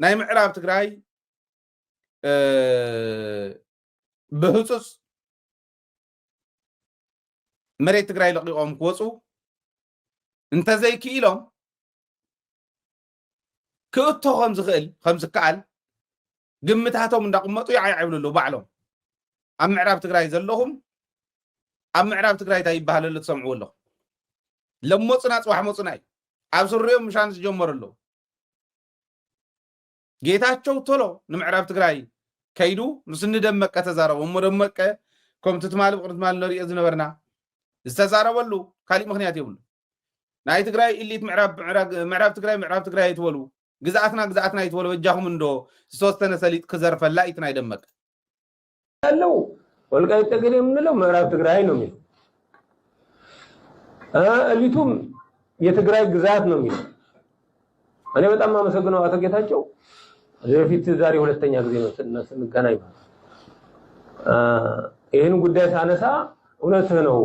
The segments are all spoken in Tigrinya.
ናይ ምዕራብ ትግራይ ብህፁፅ መሬት ትግራይ ለቂቖም ክወፁ እንተዘይክኢሎም ክእቶ ከምዝኽእል ከምዝከኣል ግምታቶም እንዳቕመጡ ይዓይዓ ይብሉ ኣለዉ ባዕሎም። ኣብ ምዕራብ ትግራይ ዘለኹም ኣብ ምዕራብ ትግራይ እንታይ ይበሃል ኣሎ ትሰምዕዎ ኣለኹም። ለሞፅና ፅዋሕ ሞፅና እዩ። ኣብ ስሪኦም ምሻን ዝጀመሩ ኣለዉ። ጌታቸው ቶሎ ንምዕራብ ትግራይ ከይዱ ምስ ንደመቀ ተዛረቡ እሞ ደመቀ ከምቲ ትማሊ ብቅሪ ትማሊ ንሪኦ ዝነበርና ዝተዛረበሉ ካሊእ ምክንያት የብሉ። ናይ ትግራይ ኢሊት ምዕራብ ትግራይ ምዕራብ ትግራይ ኣይትበሉ፣ ግዝኣትና ግዝኣትና ኣይትበሉ፣ በጃኹም እንዶ ዝተወሰነ ሰሊጥ ክዘርፈላ እዩ ናይ ደመቀ። ያለው ወልቃይት ጠገዴ የምንለው ምዕራብ ትግራይ ነው የሚለው። እሊቱም የትግራይ ግዛት ነው የሚለው። እኔ በጣም የማመሰግነው አቶ ጌታቸው ከዚህ በፊት ዛሬ ሁለተኛ ጊዜ ነው ስንገናኝ ማለት ይህን ጉዳይ ሳነሳ እውነትህ ነው።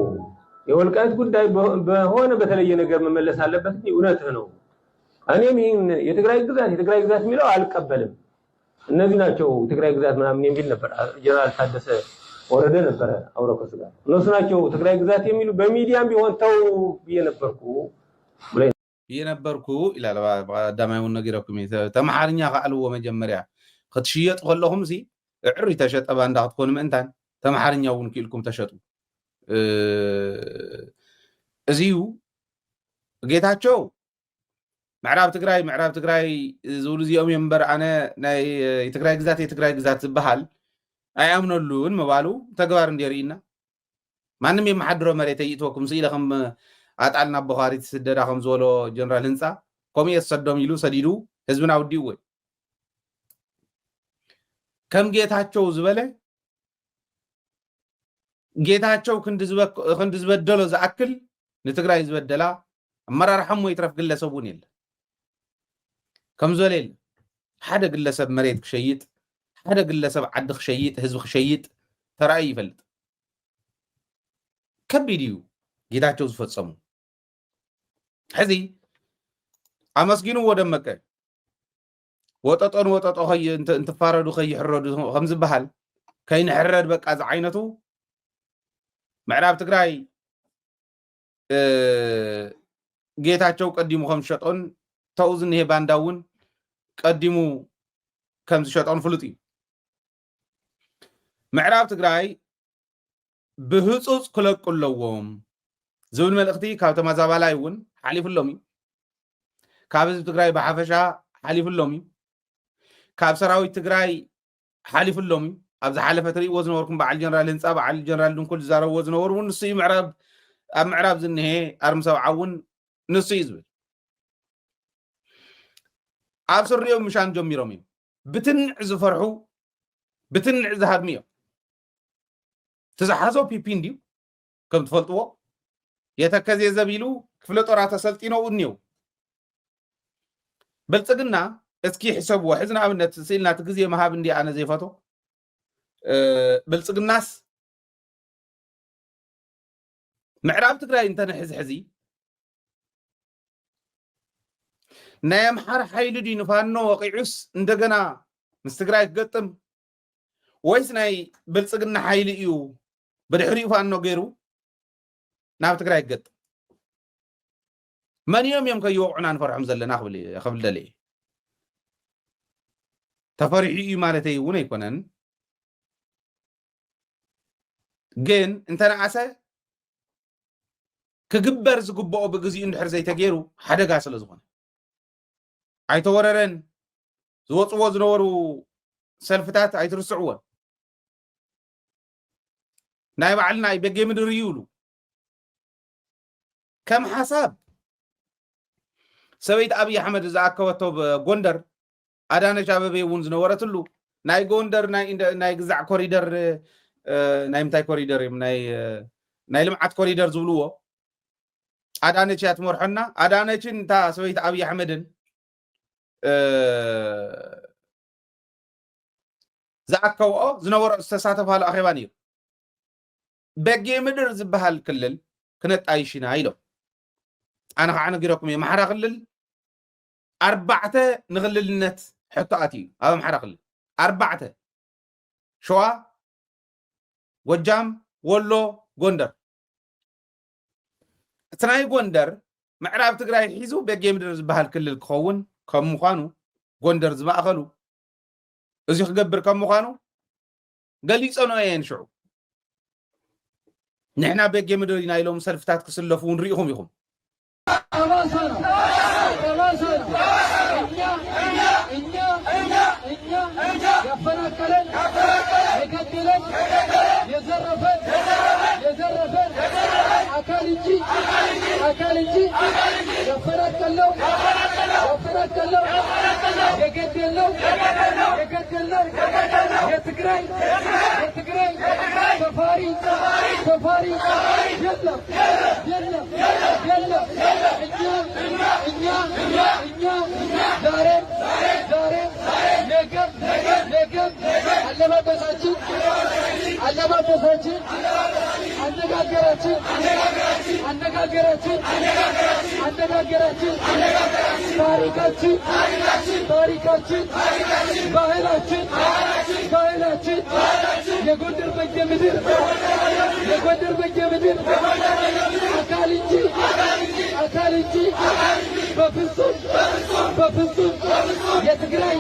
የወልቃይት ጉዳይ በሆነ በተለየ ነገር መመለስ አለበት እንጂ እውነትህ ነው። እኔም ይህን የትግራይ ግዛት የትግራይ ግዛት የሚለው አልቀበልም። እነዚህ ናቸው የትግራይ ግዛት ምናምን የሚል ነበር ጀነራል ታደሰ ወረደ ነበረ አውረኮስ ጋር እነሱ ናቸው ትግራይ ግዛት የሚሉ በሚዲያም ቢሆን ተው ብዬ ነበርኩ ብሎ ብዬ ነበርኩ ይላል። ቀዳማይ እውን ነጊረኩም ተምሓርኛ ከኣልዎ መጀመርያ ክትሽየጡ ከለኹም ሲ እዕሪ ተሸጠ ባንዳ ክትኮኑ ምእንታን ተምሓርኛ እውን ክኢልኩም ተሸጡ። እዚዩ ጌታቸው ምዕራብ ትግራይ ምዕራብ ትግራይ ዝብሉ እዚኦም እዮም እምበር ኣነ ናይ የትግራይ ግዛት የትግራይ ግዛት ዝበሃል ኣይኣምነሉን ምባሉ ተግባር እንዲ ርኢና ማንም የመሓድሮ መሬት ኣይእትወኩም ስኢለ ከም ኣጣል ናብ ቦኻሪት ስደዳ ከም ዝበሎ ጀነራል ህንፃ ከምኡ እየ ዝሰዶም ኢሉ ሰዲዱ ህዝብና ውዲእዎ እዩ። ከም ጌታቸው ዝበለ ጌታቸው ክንዲ ዝበደሎ ዝኣክል ንትግራይ ዝበደላ ኣመራርሓ እሞ ይትረፍ ግለሰብ እውን የለ ከም ዝበለ የለ ሓደ ግለሰብ መሬት ክሸይጥ ሓደ ግለሰብ ዓዲ ክሸይጥ ህዝቢ ክሸይጥ ተራእዩ ይፈልጥ ከቢድ እዩ ጌታቸው ዝፈፀሙ ሕዚ ኣመስጊንዎ ደመቀ ወጠጦን ወጠጦ እንትፋረዱ ከይሕረዱ ከምዝበሃል ከይንሕረድ በቃ ዝዓይነቱ ምዕራብ ትግራይ ጌታቸው ቀዲሙ ከም ዝሸጦን ተኡ ዝኒሄ ባንዳ እውን ቀዲሙ ከም ዝሸጦን ፍሉጥ እዩ። ምዕራብ ትግራይ ብህፁፅ ክለቁ ኣለዎም ዝብል መልእኽቲ ካብ ተመዛባላይ እውን ሓሊፉሎም እዩ። ካብ ህዝቢ ትግራይ ብሓፈሻ ሓሊፉሎም እዩ። ካብ ሰራዊት ትግራይ ሓሊፉሎም እዩ። ኣብ ዝሓለፈ ትርእይዎ ዝነበርኩም በዓል ጀነራል ህንፃ በዓል ጀነራል ድንኩል ዝዛረብዎ ዝነበሩ እውን ንሱ እዩ። ምዕራብ ኣብ ምዕራብ ዝንሄ ኣርሚ ሰብዓ እውን ንሱ እዩ ዝብል። ኣብ ስሪኦም ምሻን ጀሚሮም እዮም። ብትንዕ ዝፈርሑ ብትንዕ ዝሃድሙ እዮም። ትዝሓዞ ፒፒ እንድዩ ከም ትፈልጥዎ የተከዜ ዘቢሉ ክፍለ ጦራ ተሰልጢኖ እኒው ብልፅግና እስኪ ሕሰብዎ ሕዚ ንኣብነት ስኢልና እቲ ግዜ ምሃብ እንዲ ኣነ ዘይፈቶ ብልፅግናስ ምዕራብ ትግራይ እንተንሕዝ ሕዚ ናይ ኣምሓር ሓይሊ ድዩ ንፋኖ ወቂዑስ እንደገና ምስ ትግራይ ክገጥም ወይስ ናይ ብልፅግና ሓይሊ እዩ ብድሕሪኡ ፋኖ ገይሩ ናብ ትግራይ ክገጥም መን እዮም እዮም ከይወቕዑና ንፈርሖም ዘለና ክብል ደልየ ተፈሪሑ እዩ ማለተይ እውን ኣይኮነን ግን እንተነኣሰ ክግበር ዝግብኦ ብግዚኡ እንድሕር ዘይተገይሩ ሓደጋ ስለ ዝኾነ ኣይተወረረን ዝወፅዎ ዝነበሩ ሰልፍታት ኣይትርስዕዎን ናይ ባዕልና እዩ በጌ ምድር እዩ ይብሉ ከም ሓሳብ ሰበይቲ ኣብይ ኣሕመድ ዝኣከበቶ ጎንደር ኣዳነች ኣበቤ እውን ዝነበረትሉ ናይ ጎንደር ናይ ግዛዕ ኮሪደር ናይ ምንታይ ኮሪደር እዮም ናይ ልምዓት ኮሪደር ዝብልዎ ኣዳነች እያ ትመርሖና ኣዳነችን እታ ሰበይቲ ኣብይ ኣሕመድን ዝኣከብኦ ዝነበሮ ዝተሳተፋሉ ኣኼባ ነይሩ በጌ ምድር ዝበሃል ክልል ክነጣይሽ ኢና ኢሎም ኣነ ከዓ ነጊረኩም እየ ማሕራ ክልል ኣርባዕተ ንክልልነት ሕቶ ኣትዩ ኣብ ኣምሓራ ክልል ኣርባዕተ፣ ሸዋ፣ ጎጃም፣ ወሎ፣ ጎንደር። እቲ ናይ ጎንደር ምዕራብ ትግራይ ሒዙ ቤጌ ምድር ዝበሃል ክልል ክኸውን ከም ምዃኑ፣ ጎንደር ዝማእኸሉ እዚ ክገብር ከም ምዃኑ ገሊጸንኦ እየን። ሽዑ ንሕና ቤጌ ምድር ኢና ኢሎም ሰልፍታት ክስለፉ እውን ርኢኹም ኢኹም። ጠባሳ ነው። ጠባሳ ነው። እኛ፣ እኛ፣ እኛ፣ እኛ፣ እኛ ያፈናቀለን፣ የገደለን፣ የዘረፈን፣ የዘረፈን አካል እንጂ፣ አካል እንጂ ያፈናቀልነው፣ ያፈናቀልነው፣ የገደልነው፣ የገደልነው የትግራይ፣ የትግራይ ሰፋሪ፣ ሰፋሪ የለም፣ የለም፣ የለም። እኛ፣ እኛ፣ እኛ ዛሬ፣ ዛሬ፣ ነገም፣ ነገም አለባበሳችን፣ አለባበሳችን፣ አነጋገራችን፣ አነጋገራችን፣ አነጋገራችን፣ ታሪካችን፣ ታሪካችን፣ ባህላችን፣ ባህላችን፣ የጎንደር በጌ ምድር፣ የጎንደር በጌ ምድር አካል እንጂ፣ አካል እንጂ በፍጹም፣ በፍጹም የትግራይ፣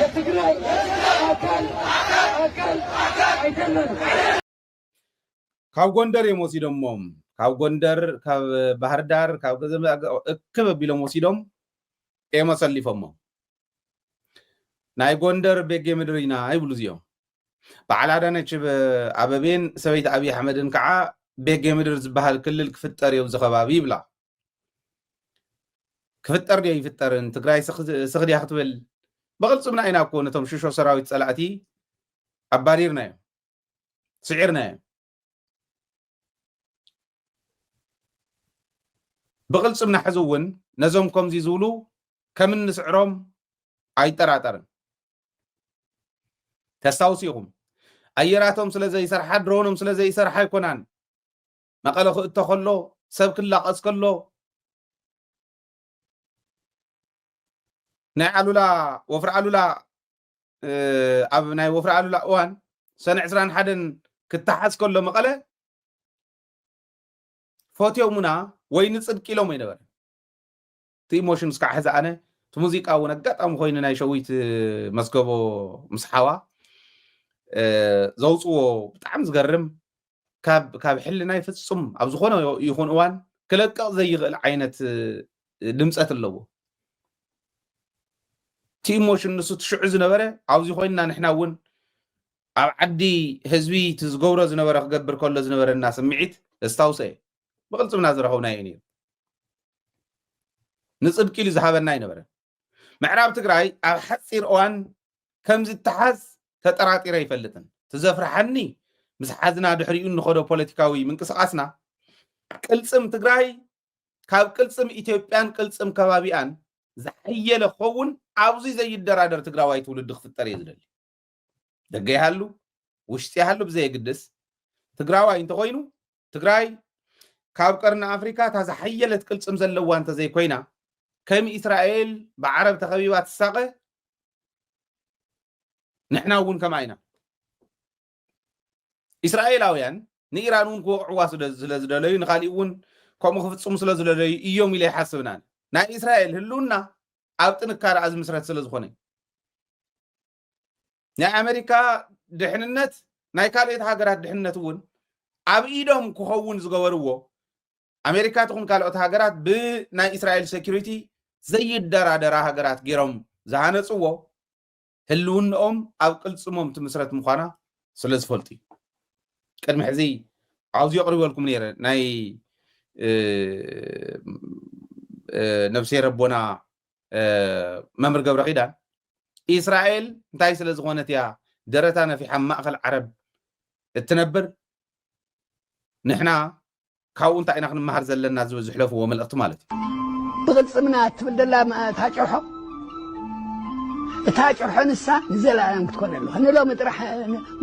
የትግራይ አካል፣ አካል አይደለም። ካብ ጎንደር እዮም ወሲዶሞም። ካብ ጎንደር፣ ካብ ባህር ዳር፣ ካብ ገዘ-፣ እክብ ኣቢሎም ወሲዶም እዮም ኣሰሊፎሞም። ናይ ጎንደር ቤጌ ምድር ኢና ይብሉ እዚኦም። በዓል ኣዳነች ኣበቤን ሰበይቲ ኣብይ ኣሕመድን ከዓ ቤጌ ምድር ዝበሃል ክልል ክፍጠር እዩ ኣብዚ ከባቢ ይብላ። ክፍጠር ድዮ ይፍጠርን? ትግራይ ስኽ-፣ ስኽ ድያ ክትብል? ብቕልጽምና ኢና እኮ ነቶም ሽሾ ሰራዊት ጸላእቲ ኣባሪርናዮም፣ ስዒርናዮም። ብቕልጽምና ሕዚ እውን ነዞም ከምዚ ዝብሉ ከም እንስዕሮም ኣይጠራጠርን። ተስታውሱ ኢኹም፣ ኣየራቶም ስለ ዘይሰርሓ፣ ድሮኖም ስለ ዘይሰርሓ ኣይኮናን። መቐለ ክእቶ ከሎ፣ ሰብ ክላቐስ ከሎ፣ ናይ ኣሉላ፣ ወፍሪ ኣሉላ፣ እ፣ ኣብ ናይ ወፍሪ ኣሉላ እዋን ሰነ ዕስራን ሓደን ክተሓዝ ከሎ መቐለ ፈትዮሙና ወይ ንጽድቂ ኢሎም ኣይነበረ። እቲ ኢሞሽን እስካዕ ሕዚ ኣነ፣ እቲ ሙዚቃ እውን ኣጋጣሚ ኮይኑ ናይ ሸዊት መዝገቦ ምስ ሓዋ፣ እ፣ ዘውፅዎ ብጣዕሚ ዝገርም፣ ካብ፣ ካብ ሕልናይ ፍጹም ኣብ ዝኾነ ይኹን እዋን ክለቅቕ ዘይኽእል ዓይነት፣ እ፣ ድምጸት ኣለዎ። እቲ ኢሞሽን ንሱ እቲ ሽዑ ዝነበረ ኣብዚ ኮይንና ንሕና እውን ኣብ ዓዲ ህዝቢ እቲ ዝገብሮ ዝነበረ ክገብር ከሎ ዝነበረና ስምዒት ዘስታውሰ እየ። ብቕልጽምና ዝረኸብናዮ እዩ ነይሩ። ንጽድቂ ኢሉ ዝሃበና ኣይነበረን። ምዕራብ ትግራይ ኣብ ሓጺር እዋን ከም ዝተሓዝ ተጠራጢረ ኣይፈልጥን። እቲ ዘፍርሓኒ ምስ ሓዝና ድሕሪኡ እንኸዶ ፖለቲካዊ ምንቅስቓስና ቅልጽም ትግራይ ካብ ቅልጽም ኢትዮጵያን ቅልጽም ከባቢኣን ዝሓየለ ክኸውን ኣብዚ ዘይደራደር ትግራዋይ ትውልዲ ክፍጠር እየ ዝደሊ። ደገ ይሃሉ ውሽጢ ይሃሉ ብዘየግድስ ትግራዋይ እንተኾይኑ ትግራይ ካብ ቀርኒ ኣፍሪካ እታ ዝሓየለት ቅልጽም ዘለዋ እንተዘይኮይና ከም እስራኤል ብዓረብ ተኸቢባ ትሳቐ ንሕና እውን ከምኣ ኢና። እስራኤላውያን ንኢራን እውን ክወቕዕዋ ስለ፣ ስለ ዝደለዩ ንኻሊእ እውን ከምኡ ክፍጽሙ ስለ ዝደለዩ እዮም ኢለ ይሓስብና። ናይ እስራኤል ህልውና ኣብ ጥንካረኣ ዝምስረት ስለ ዝኾነ እዩ። ናይ ኣሜሪካ ድሕንነት ናይ ካልኦት ሃገራት ድሕንነት እውን ኣብ ኢዶም ክኸውን ዝገበርዎ ኣሜሪካ ትኹን ካልኦት ሃገራት ብናይ እስራኤል ሴኩሪቲ ዘይደራደራ ሃገራት ገይሮም ዝሃነፅዎ ህልውንኦም ኣብ ቅልፅሞም ትምስረት ምዃና ስለ ዝፈልጡ እዩ። ቅድሚ ሕዚ ኣብዚ ኣቕሪበልኩም ነይረ ናይ፣ እ፣ እ፣ ነብሴ ረቦና፣ እ፣ መምህር ገብረ ኪዳን ኢስራኤል እንታይ ስለ ዝኾነት እያ ደረታ ነፊሓ ኣብ ማእኸል ዓረብ እትነብር? ንሕና ካብኡ እንታይ ኢና ክንመሃር ዘለና ዝብል ዝሕለፍዎ መልእኽቲ ማለት እዩ። ብቕልጽምና እትብል ዘላ መ-፣ እታ ጭርሖ፣ እታ ጭርሖ ንሳ ንዘለኣለም ክትኮን ኣለዋ። ንሎሚ ጥራሕ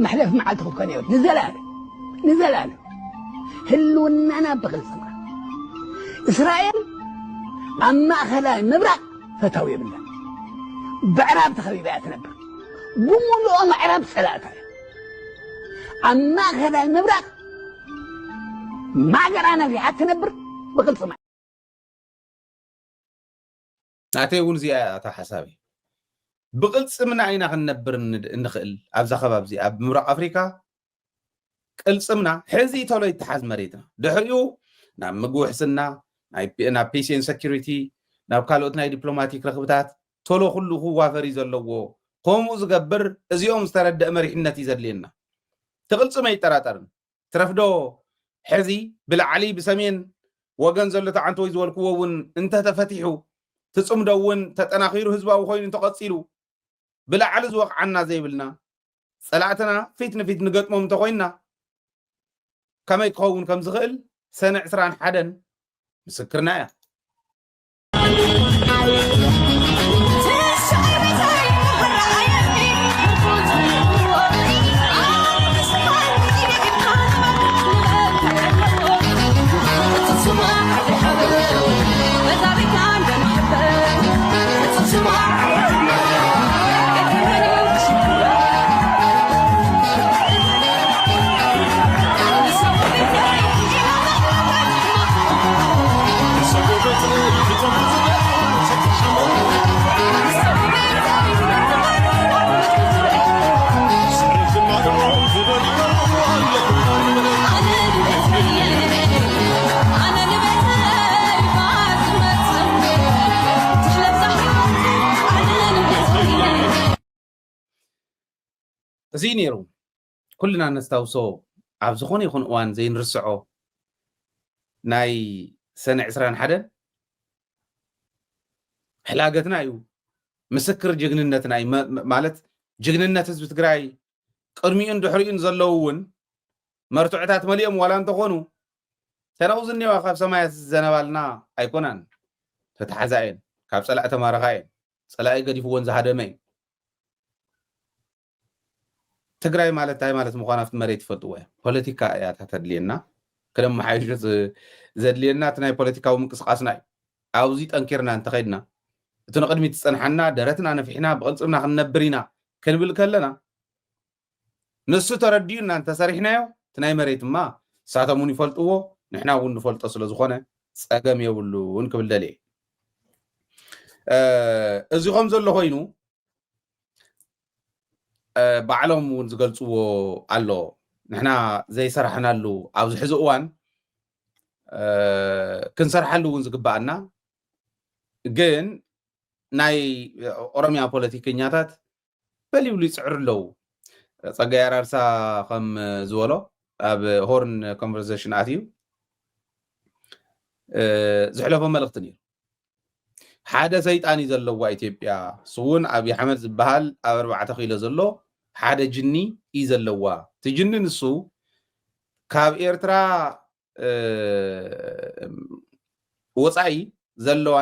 መሕለፊ መዓልቲ ክትኮን የብላ። ንዘለኣለም፣ ንዘለኣለም ህልውናና ብቕልጽምና። እስራኤል ኣብ ማእከላይ ምብራቕ ፈታዊ የብላን። ብዕራብ ተኸቢባ እያ ትነብር። ብምሉኦም ኣዕራብ ጸላእታ እያ። ኣብ ማእከላይ ምብራቕ ማገራ ነፊሓ ትነብር ብቅልጽማ። ናተይ እውን እዚኣ እያ እታ ሓሳበይ። ብቅልጽምና ኢና ክንነብር እንድ- እንኽእል ኣብዛ ከባቢ እዚኣ። ኣብ ምብራቕ ኣፍሪካ ቅልጽምና ሕዚ ቶሎ ይተሓዝ መሬትና። ድሕሪኡ ናብ ምግቢ ውሕስና፣ ናይ ፒ- ናብ ፒስ ኤን ሰኪሪቲ፣ ናብ ካልኦት ናይ ዲፕሎማቲክ ረኽብታት ቶሎ ኩሉ ክዋፈር እዩ ዘለዎ። ከምኡ ዝገብር እዚኦም ዝተረደአ መሪሕነት እዩ ዘድልየና። ትቕልጽም ኣይጠራጠርን። ትረፍዶ ሕዚ ብላዕሊ ብሰሜን ወገን ዘሎ ተዓንቶ ዝበልክዎ እውን እንተተፈቲሑ ትጽምዶ እውን ተጠናኺሩ ህዝባዊ ኮይኑ እንተቐጺሉ ብላዕሊ ዝወቕዓና ዘይብልና ጸላእትና ፊት ንፊት ንገጥሞም እንተኾይንና ከመይ ክኸውን ከም ዝኽእል ሰነ ዕስራን ሓደን ምስክርና እያ። እዚ ነይሩ ኩልና ነስታውሶ ኣብ ዝኾነ ይኹን እዋን ዘይንርስዖ ናይ ሰነ ዕስራን ሓደን ሕላገትና እዩ። ምስክር ጅግንነትና እዩ። መ- መ- ማለት ጅግንነት ህዝቢ ትግራይ ቅድሚኡን ድሕሪኡን ዘለዉ እውን መርትዖታት መሊኦም ዋላ እንተኾኑ ተነቑ ዝኔዋ ካብ ሰማያት ዝዘነባልና ኣይኮናን። ተተሓዛ እየን፣ ካብ ፀላኢ ተማረኻ እየን። ፀላኢ ገዲፍዎን ዝሃደመ እዩ። ትግራይ ማለት እንታይ ማለት ምዃና ኣብቲ መሬት ይፈልጥዎ እዮም። ፖለቲካ እያ እታ ተድልየና፣ ክነመሓይሾ ዝ- ዘድልየና እቲ ናይ ፖለቲካዊ ምንቅስቃስና እዩ። ኣብዚ ጠንኪርና እንተኸድና እቲ ንቕድሚት ዝፀንሓና ደረትና ነፊሕና ብቕልፅምና ክንነብር ኢና ክንብል ከለና ንሱ ተረዲኡና እንተሰሪሕናዮ እቲ ናይ መሬት ድማ ንሳቶም እውን ይፈልጥዎ ንሕና እውን ንፈልጦ ስለ ዝኾነ ፀገም የብሉን ክብል ደልየ። እዚ ከም ዘሎ ኮይኑ ባዕሎም እውን ዝገልፅዎ ኣሎ። ንሕና ዘይሰራሕናሉ ኣብዚ ሕዚ እዋን ክንሰርሓሉ እውን ዝግባኣና ግን ናይ ኦሮሚያ ፖለቲከኛታት በሊብሉ ይፅዕሩ ኣለዉ። ፀጋይ ኣራርሳ ከም ዝበሎ ኣብ ሆርን ኮንቨርሴሽን ኣትዩ ዝሕለፎ መልእክቲ ነይሩ። ሓደ ሰይጣን እዩ ዘለዋ ኢትዮጵያ። እሱ እውን ኣብይ ኣሕመድ ዝበሃል ኣብ ኣርባዕተ ኪሎ ዘሎ ሓደ ጅኒ እዩ ዘለዋ። እቲ ጅኒ ንሱ ካብ ኤርትራ ወፃኢ ዘለዋ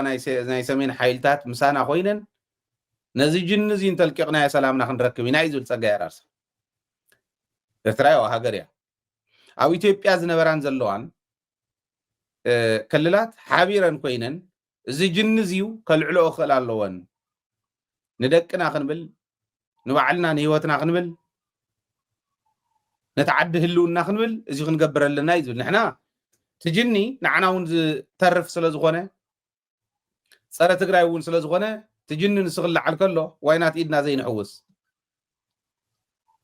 ናይ ሰሜን ሓይልታት ምሳና ኮይነን ነዚ ጅኒ እዚ እንተልቂቕናዮ ሰላምና ክንረክብ ኢና እዩ ዝብል ፀጋይ ኣራርሳ። ኤርትራ ያው ሃገር እያ። ኣብ ኢትዮጵያ ዝነበራን ዘለዋን ክልላት ሓቢረን ኮይነን እዚ ጅኒ እዚዩ ከልዕልኦ ክኽእል ኣለወን። ንደቅና ክንብል ንባዕልና ንህይወትና ክንብል ነቲ ዓዲ ህልውና ክንብል እዚ ክንገብር ኣለና እዩ ዝብል። ንሕና እቲ ጅኒ ንዓና እውን ዝተርፍ ስለ ዝኾነ ፀረ ትግራይ እውን ስለ ዝኾነ እቲ ጅኒ ንሱ ክለዓል ከሎ ዋይናት ኢድና ዘይንሕውስ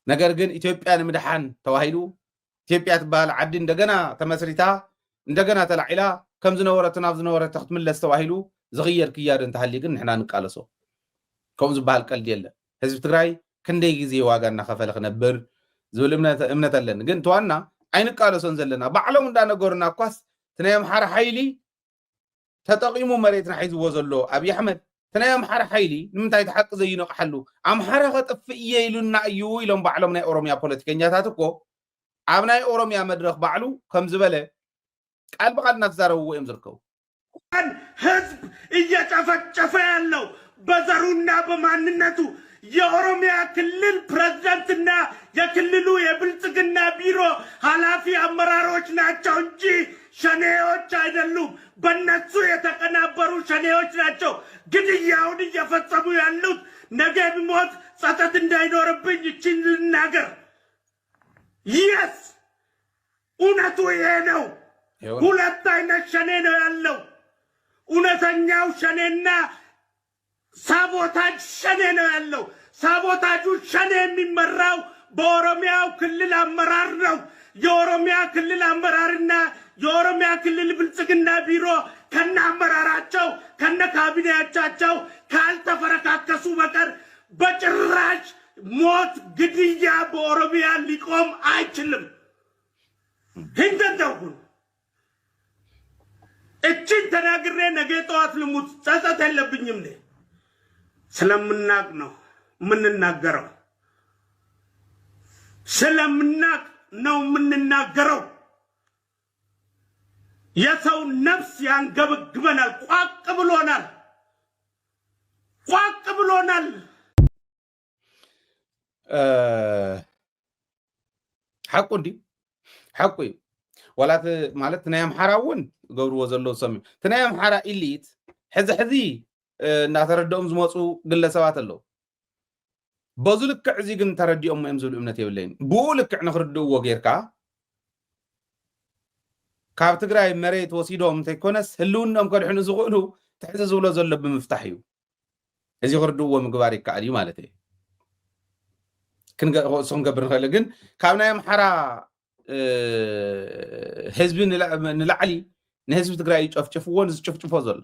ነገር ግን ኢትዮጵያ ንምድሓን ተባሂሉ ኢትዮጵያ ትበሃል ዓዲ እንደገና ተመስሪታ እንደገና ተላዒላ ከም ዝነበረት ናብ ዝነበረት ክትምለስ ተባሂሉ ዝኽየድ ክያዶ እንተሃልዩ ግን ንሕና ንቃለሶ። ከምኡ ዝበሃል ቀልዲ የለን። ህዝቢ ትግራይ ክንደይ ግዜ ዋጋ እናኸፈለ ክነብር ዝብል እምነት ኣለኒ። ግን እቲ ዋና ኣይንቃለሶን ዘለና ባዕሎም እንዳነገሩና እኳስ እቲ ናይ ኣምሓራ ሓይሊ ተጠቒሙ መሬትና ሒዝዎ ዘሎ ኣብይ ኣሕመድ እቲ ናይ ኣምሓራ ሓይሊ ንምንታይ እቲ ሓቂ ዘይነቕሓሉ ኣምሓራ ከጥፍእ እየ ኢሉና እዩ ኢሎም ባዕሎም ናይ ኦሮሚያ ፖለቲከኛታት እኮ ኣብ ናይ ኦሮሚያ መድረኽ ባዕሉ ከም ዝበለ ቃል ብቃል እናተዛረብዎ እዮም ዝርከቡ። ህዝብ እየጨፈጨፈ ያለው በዘሩና በማንነቱ የኦሮሚያ ክልል ፕሬዝዳንትና የክልሉ የብልጽግና ቢሮ ኃላፊ አመራሮች ናቸው እንጂ ሸኔዎች አይደሉም። በነሱ የተቀናበሩ ሸኔዎች ናቸው ግድያውን እየፈጸሙ ያሉት። ነገ ብሞት ጸጸት እንዳይኖርብኝ እችን ልናገር። የስ፣ እውነቱ ይሄ ነው። ይኸው ነው። ሁለት አይነት ሸኔ ነው ያለው። እውነተኛው ሸኔና ሳቦታጅ ሸኔ ነው ያለው። ሳቦታጁ ሸኔ የሚመራው በኦሮሚያው ክልል አመራር ነው። የኦሮሚያ ክልል አመራርና የኦሮሚያ ክልል ብልጽግና ቢሮ ከነ አመራራቸው ከነ ካቢኔዎቻቸው ካልተፈረካከሱ በቀር በጭራሽ ሞት፣ ግድያ በኦሮሚያ ሊቆም አይችልም። ሂንተንተውኩን እችን ተናግሬ ነገ ጠዋት ልሙት ጸጸት የለብኝም። ነ ስለምናቅ ነው የምንናገረው። ስለምናቅ ነው የምንናገረው። የሰው ነፍስ ያንገበግበናል። ቋቅ ብሎናል። ቋቅ ብሎናል። ሓቁ እንዲ ሓቁ እዩ። ዋላት ማለት ናይ ኣምሓራ እውን ገብርዎ ዘለዉ ሰሚ እቲ ናይ ኣምሓራ ኢሊት ሕዚ ሕዚ እናተረድኦም ዝመፁ ግለሰባት ኣለዉ። በዙ ልክዕ እዚ ግን ተረዲኦም እዮም ዝብል እምነት የብለይን። ብኡ ልክዕ ንክርድእዎ ጌርካ ካብ ትግራይ መሬት ወሲዶም እንተይኮነስ ህልውናኦም ከድሕኑ ዝኽእሉ ትሕዚ ዝብሎ ዘሎ ብምፍታሕ እዩ። እዚ ክርድእዎ ምግባር ይከኣል እዩ ማለት እዩ። ክንገ- እሱ ክንገብር ንኽእል ግን ካብ ናይ ኣምሓራ እ፣ ህዝቢ ንላ- ንላዕሊ ንህዝቢ ትግራይ ይጨፍጭፍዎን ዝጭፍጭፎ ዘሎ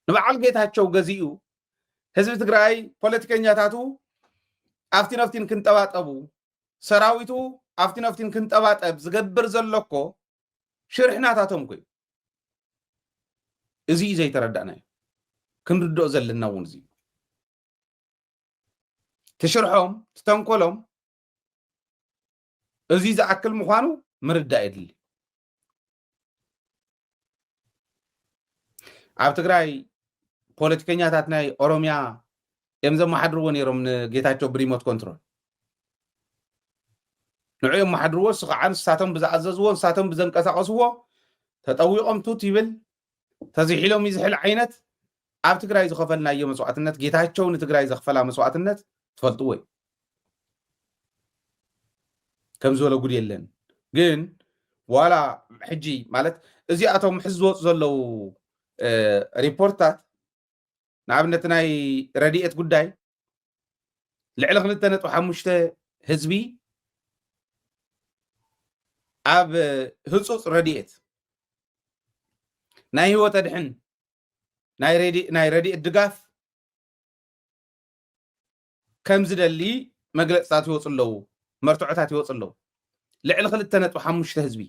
ንበዓል ጌታቸው ገዚኡ ህዝቢ ትግራይ ፖለቲከኛታቱ ኣብቲ ነፍቲን ክንጠባጠቡ ሰራዊቱ ኣብቲ ነፍቲን ክንጠባጠብ ዝገብር ዘሎ እኮ ሽርሕናታቶም እኮ እዩ። እዚ እዩ ዘይተረዳእናዮ። ክንርድኦ ዘለና እውን እዚ እዩ። ትሽርሖም ትተንኮሎም እዚ ዝኣክል ምዃኑ ምርዳእ የድሊ። ኣብ ትግራይ ፖለቲከኛታት ናይ ኦሮሚያ እዮም ዘመሓድርዎ ነይሮም ንጌታቸው ብሪሞት ኮንትሮል። ንዑ የመሓድርዎ፣ እሱ ከዓ ንሳቶም ብዝኣዘዝዎ ንሳቶም ብዘንቀሳቐስዎ ተጠዊቖም ቱት ይብል። ተዚሒሎም ይዝሕል ዓይነት ኣብ ትግራይ ዝኸፈልናዮ መስዋዕትነት፣ ጌታቸው ንትግራይ ዘኽፈላ መስዋዕትነት ትፈልጥዎ እዩ። ከም ዝበለ ጉድ የለን። ግን ዋላ ሕጂ ማለት እዚኣቶም ሕዚ ዝወፁ ዘለዉ ሪፖርትታት ንኣብነት ናይ ረድኤት ጉዳይ ልዕሊ ክልተ ነጥቢ ሓሙሽተ ህዝቢ ኣብ ህፁፅ ረድኤት ናይ ህይወት ኣድሕን ናይ ረድኤት ድጋፍ ከም ዝደሊ መግለፅታት ይወፁ ኣለዉ፣ መርትዖታት ይወፁ ኣለዉ። ልዕሊ ክልተ ነጥቢ ሓሙሽተ ህዝቢ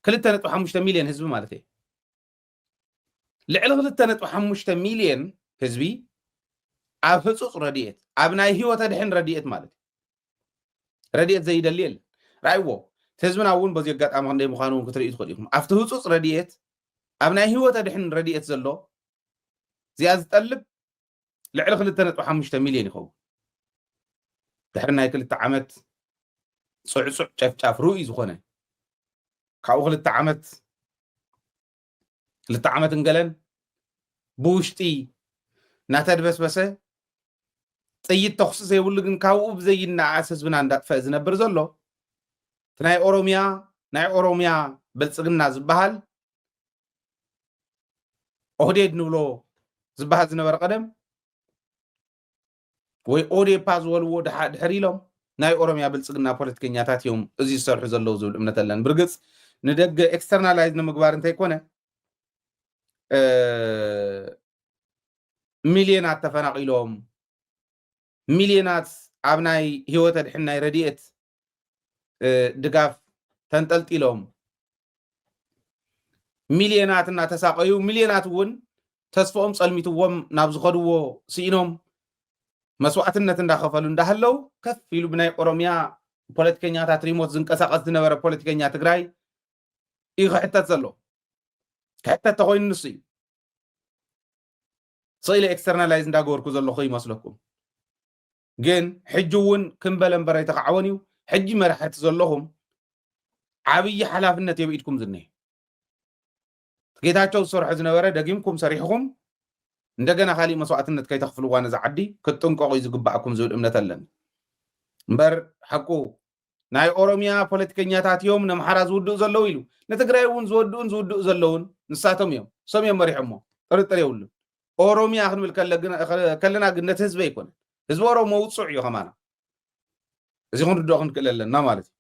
ክልተ ነጥቢ ሓሙሽተ ሚልዮን ህዝቢ ማለት እዩ። ልዕሊ ክልተ ነጥቢ ሓሙሽተ ሚልዮን ህዝቢ ኣብ ህፁፅ ረድኤት ኣብ ናይ ህይወት ኣድሕን ረድኤት ማለት እዩ። ረድኤት ዘይደሊ የለን። ራእይዎ እቲ ህዝብና እውን በዚ ኣጋጣሚ ክንደይ ምዃኑ እውን ክትርእዩ ትኽእሉ ኢኹም። ኣብቲ ህፁፅ ረድኤት ኣብ ናይ ህይወት ኣድሕን ረድኤት ዘሎ እዚኣ ዝጠልብ ልዕሊ ክልተ ነጥቢ ሓሙሽተ ሚልዮን ይኸውን። ድሕሪ ናይ ክልተ ዓመት ፅዕፁዕ ጨፍጫፍ ርኡይ ዝኾነ ካብኡ ክልተ ዓመት ክልተ ዓመት እንገለን ብውሽጢ እናተድበስበሰ ጥይት ተኹሲ ዘይብሉ ግን ካብኡ ብዘይነኣስ ህዝብና እንዳጥፈአ ዝነብር ዘሎ እቲ ናይ ኦሮሚያ ናይ ኦሮሚያ ብልፅግና ዝበሃል ኦህዴድ ንብሎ ዝበሃል ዝነበረ ቀደም ወይ ኦዴፓ ዝበልዎ ድሓ- ድሕር ኢሎም ናይ ኦሮሚያ ብልፅግና ፖለቲከኛታት እዮም እዚ ዝሰርሑ ዘለዉ ዝብል እምነት ኣለን። ብርግፅ ንደገ ኤክስተርናላይዝ ንምግባር እንተይኮነ እ፣ ሚልዮናት ተፈናቒሎም ሚልዮናት ኣብ ናይ ህይወት ኣድሕን ናይ ረድኤት እ፣ ድጋፍ ተንጠልጢሎም ሚልዮናት እናተሳቀዩ ሚልዮናት እውን ተስፋኦም ጸልሚትዎም ናብ ዝኸድዎ ስኢኖም መስዋዕትነት እንዳኸፈሉ እንዳሃለው ከፍ ኢሉ ብናይ ኦሮሚያ ፖለቲከኛታት ሪሞት ዝንቀሳቀስ ዝነበረ ፖለቲከኛ ትግራይ እዩ ክሕተት ዘሎ። ክሕተት ተኮይኑ ንሱ እዩ። ስኢለ ኤክስተርናላይዝ እንዳገበርኩ ዘለኹ ይመስለኩም። ግን ሕጂ እውን ክምበለ እምበር ኣይተኻዕወን እዩ። ሕጂ መራሕቲ ዘለኹም ዓብዪ ሓላፍነት የብኢድኩም ዝኒሄ። ጌታቸው ዝሰርሖ ዝነበረ ደጊምኩም ሰሪሕኹም እንደገና ካሊእ መስዋእትነት ከይተኽፍልዋ ነዛ ዓዲ ክትጥንቀቑ እዩ ዝግባኣኩም ዝብል እምነት ኣለኒ። እምበር ሓቁ ናይ ኦሮሚያ ፖለቲከኛታት እዮም ነምሓራ ዝውድኡ ዘለዉ ኢሉ። ንትግራይ እውን ዝወድኡን ዝውድኡ ዘለውን ንሳቶም እዮም። እሶም እዮም መሪሖሞ፣ ጥርጥር የብሉን። ኦሮሚያ ክንብል ከለና ግን ነቲ ህዝቢ ኣይኮነን። ህዝቢ ኦሮሞ ውፁዕ እዩ ከማና። እዚ ክንርድኦ ክንክእል ኣለና ማለት እዩ።